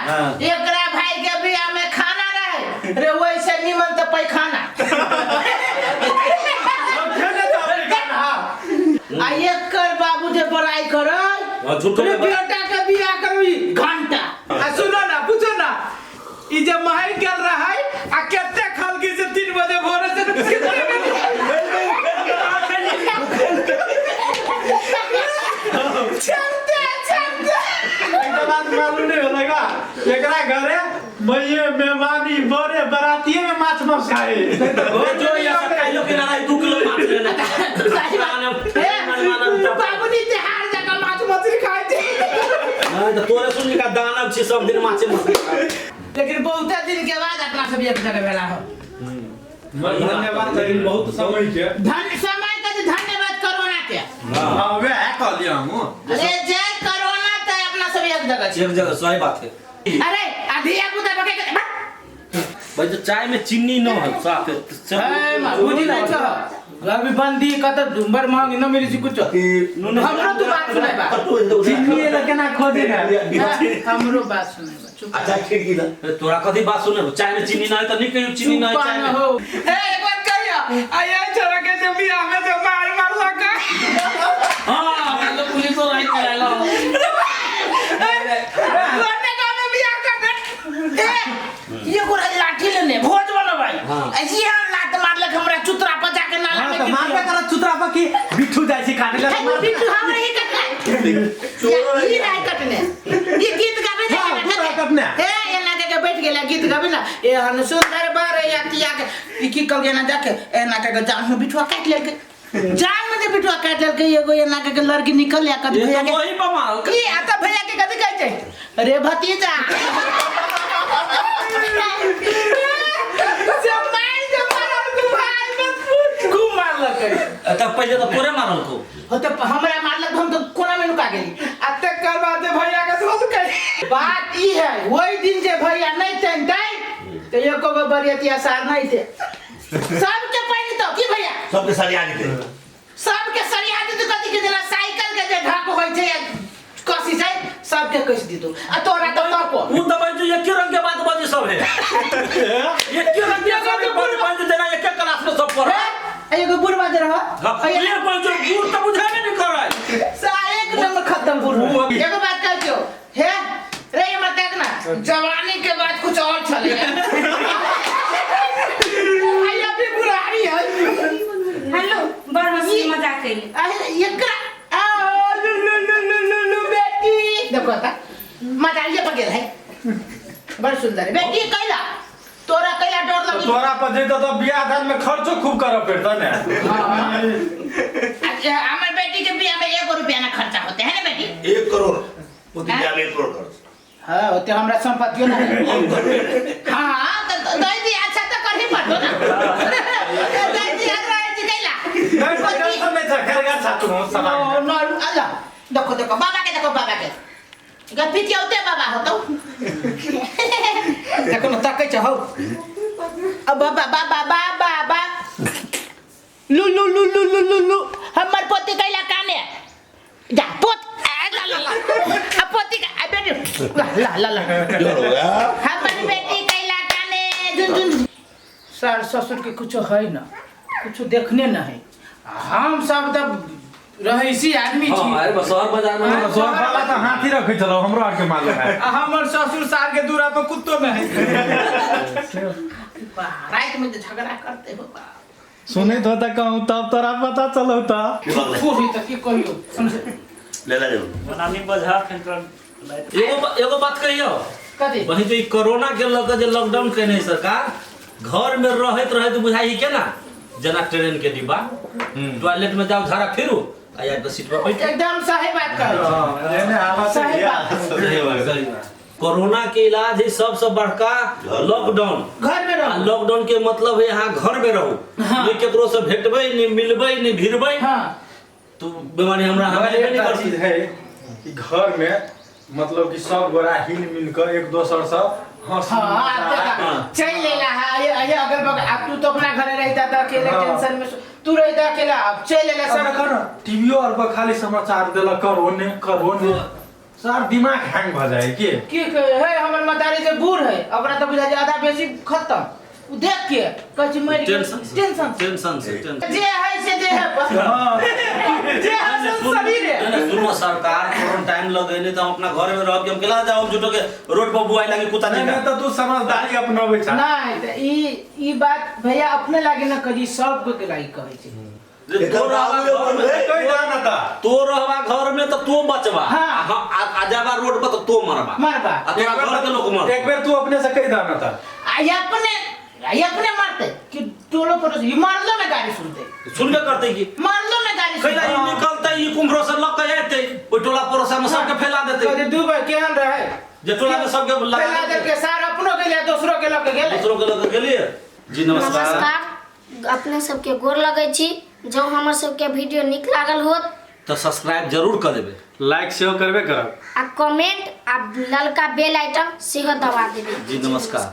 हाँ। एकरा भाई के बियाह में खाना रहे रे वैसे निमन त पैखाना आ एकर बाबू जे बड़ाई करे हाँ, झूठो रे के बड़ाई। बेटा के बियाह करबी घंटा आ सुनो ना पूछो ना ई जे महल गेल रहै आ कते खलकी से 3 बजे भोरे से कितने चलते चलते एकटा बात मालूम नहीं होलै का एकरा घरे मैये मेहमानी बड़े बरातिये में माछ मांस खाए ओ जो ये सब खाइलो के ना रही 2 किलो माछ लेना सही बात हे, बाबू नी तिहार जका माछ मछली खाइ छै नहीं तो तोरे सुन का दानव छी सब दिन माछे मछली खाए। लेकिन बहुते दिन के बाद अपना सब एक जगह भेला हो धन्यवाद लेकिन बहुत समय के धन समय के जे धन्यवाद कोरोना के हां वएह कहलियै हमहूँ अरे जय कोरोना ते अपना सब एक जगह छी एक जगह सही बात है अरे आ धिया पुता बके के भाई तो चाय में चीनी न है साफ है ए माँ बुझी नहीं छह अभी बंदी कत बड़ महंगी न मिली छी कुछ हमरो तू बात सुनाई बा चिन्नी एला केना खोजे ना हाँ, हमरो बात सुनाई बा चुप अच्छा खिड़की ला तोरा कथी बात सुने चाय में चीनी न है तो नहीं कहियो चीनी न है चुप चाय न में हो ए एक बात कहियो आ ये छोरा के जो बियाह में जो मार मार लगा हां मतलब पुलिस और आई कराला तोरने गाँव में बियाह कर दे ए ये गोरा लाठी लेने भोज बनबै हाँ। ऐसी हम लात मारलक हमरा चुतरा पर जाके नाला हां में त गिर मारबे करत चुतरा पर की बिट्ठू जाइ छी काटे ला गेल। बिट्टू हमरा ही कटना ई नहीं कटने ये गीत गाबे ना हाँ, पूरा कटने। ए एना के के बैठ गेला गीत गाबे ना ए हन सुंदर बर यतिया के ई की कल गेना जाके एना के के जान में बिठुआ काट लेलके जान में जे बिठुआ काट लेलके एगो एना के के लड़की निकल या कद ये भैया तो के वही बमाल की आता भैया के कथी कहै छै रे भतीजा से मार जे मारल के भाई मत पूछ खूब मारलकै तब पहिले तो तोरे मारल को हो त हमरा मारलक हम तो कोना में नुका गेली आ तकर बाद जे भैया के सोचकै बात ई है वही दिन जे भैया नहीं तनतै तो एको गो बरियतिया सार नहीं थे सबके पानि तो की भैया सबके सरिया देते सबके सरिया देतौ कथी के जेना साइकिल के जे ढाक होइ छै या कसी छै सबके कस देतौ आ तोरा तो तको उ तो भाई जो एके रंग के बात बजे सब है एके रंग के सब बजे बजे जेना एके क्लास में सब पढ़े हे, एगो बुढ़वा जे रह हाँ, ये पर जो बूढ़ तो बुझाबे नहीं करे सा एक नंबर खत्म बुढ़ एगो बात कहै छियौ हे रे हमर देख ना जवानी के बाद कुछ और छले आई अभी बुढ़ारी है हेलो बड़ हंसी मजाक कैली अरे एकरा आ लु लु लु लु लु लु बेटी देखो ता मजा ये पकेल है बड़ सुंदर है बेटी कैला तोरा कैला डर लगी तोरा पर जैतो तो बियाह दान में खर्चो खूब करऽ पड़तौ ने अच्छा हमर बेटी के बियाह में 1 रुपया ना खर्चा होते है ना बेटी 1 करोड़ पोती बियाह में 1 करोड़ खर्च हाँ होते हमरा संपत्तियों ना है। हाँ तो दई दी अच्छा तो करही पड़तो ना दई दी हमरा जी कैला नहीं तो टेंशन नहीं छ खैर गा तू सामान न अल्लाह देखो देखो बाबा के देखो बाबा के पितियौते बाबा होतौ देखो न तकै छ हौ अब बाबा बाबा बाबा बा लु लु लु लु लु लु लु हमर पोती कैला काने जा पोत आ, ला ला ला आ पोती का आ बेटी ला ला ला ला जोर हो गया हमर बेटी कैला काने झुन झुन सास ससुर के कुछ है ना कुछ देखने न है हम सब तऽ रहीसी आदमी छी हाँ, अरे बस शहर बाजार में हाँ, शहर वाला तऽ हाथी रखै छलौ हमरो आरके मालूम है आ हमर ससुर सार के दूरा पर कुत्तो न है रात में तो झगड़ा करते हो बाप सुनैत होता कहूँ तब तोरा पता चलौ तऽ खूब तऽ की कहियो समझ ले ले जाओ बनानी बजा फिर तोरा एगो एगो बात कहियो कथी वही जो ई कोरोना के लऽ के जे लॉकडाउन केने है सरकार घर में रहैत रहैत बुझाइ के ना जेना ट्रेन के डिब्बा टॉयलेट में जाओ झाड़ा फिरू आ यार सीट पर बैठ एकदम सही बात कहै छी। एने हालत सही है बात। सही बात सही बात कोरोना के इलाज है सबसे बड़का लॉकडाउन घर में आ रहो लॉकडाउन के मतलब है यहाँ घर में रहो नहीं केकरो से भेटबै नहीं मिलबै नहीं भिड़बै हाँ तो बीमारी हमरा मगर हमें नहीं एकटा कर चीज है कि घर में मतलब कि सब गोरा हिल मिल के एक दोसर से हंसी हाँ मजाक हाँ। चल लेला है ये ये अगल बगल अब तू तो अपना घरे रहता था अकेले हाँ। टेंशन में तू रहता अकेला अब चल लेला सब सब कर टीवीओ आर पर खाली समाचार देलक कर ओने कर ओने सर दिमाग हैंग भ जाए की की कहे है हमर मतारी जे बूढ़ है ओकरा तऽ बुझा जे आधा बेसी खत्म उ देख के कहै छै मरि गेल टेंशन से टेंशन से। टेंशन से टेंशन जे है से देह पर जे है से शरीर है नहीं, नहीं, सुनो सरकार क्वारंटाइन लगेने तो हम अपना घर में रह के हम केला जाओ झूठो के रोड पर बुआई लागी कुत्ता नहीं नहीं नहीं तो तू समझदारी अपनाबै छ नहीं तऽ ई ई बात भैया अपने लागी न कही सब के लागी कहै छै तो रहबा घर में कोई दाना था तो रहबा घर में तो तो बचबा हाँ। आ जाबा रोड पर तो तो मरबा मरबा। आ तोरा घर के लोग मर एक बेर तू अपने से कह दाना था आ ई अपने ई अपने मारते कि टोलो पड़ोस ई मारलो में गाली सुनते सुनबे करते की मारलो में गाली कैला ई सुनते निकलते ई कुम्हरो से लग के एते ओइ टोला पड़ोसा में सबके फैला देते कहते दू भाई केहन रहे जे टोला में सबके लगा फैला देते। देलके सार अपनो गेलै दोसरो के लग गेलै दूसरों के लग गेलिए जी नमस्कार नमस्कार अपने सबके गोर लगै छी जँ हमर सबके वीडियो नीक लागल होत तो सब्सक्राइब जरूर कर देबे लाइक सेहो करबे करब आ कमेंट आ ललका बेल आइटन सेहो दबा देबै जी नमस्कार।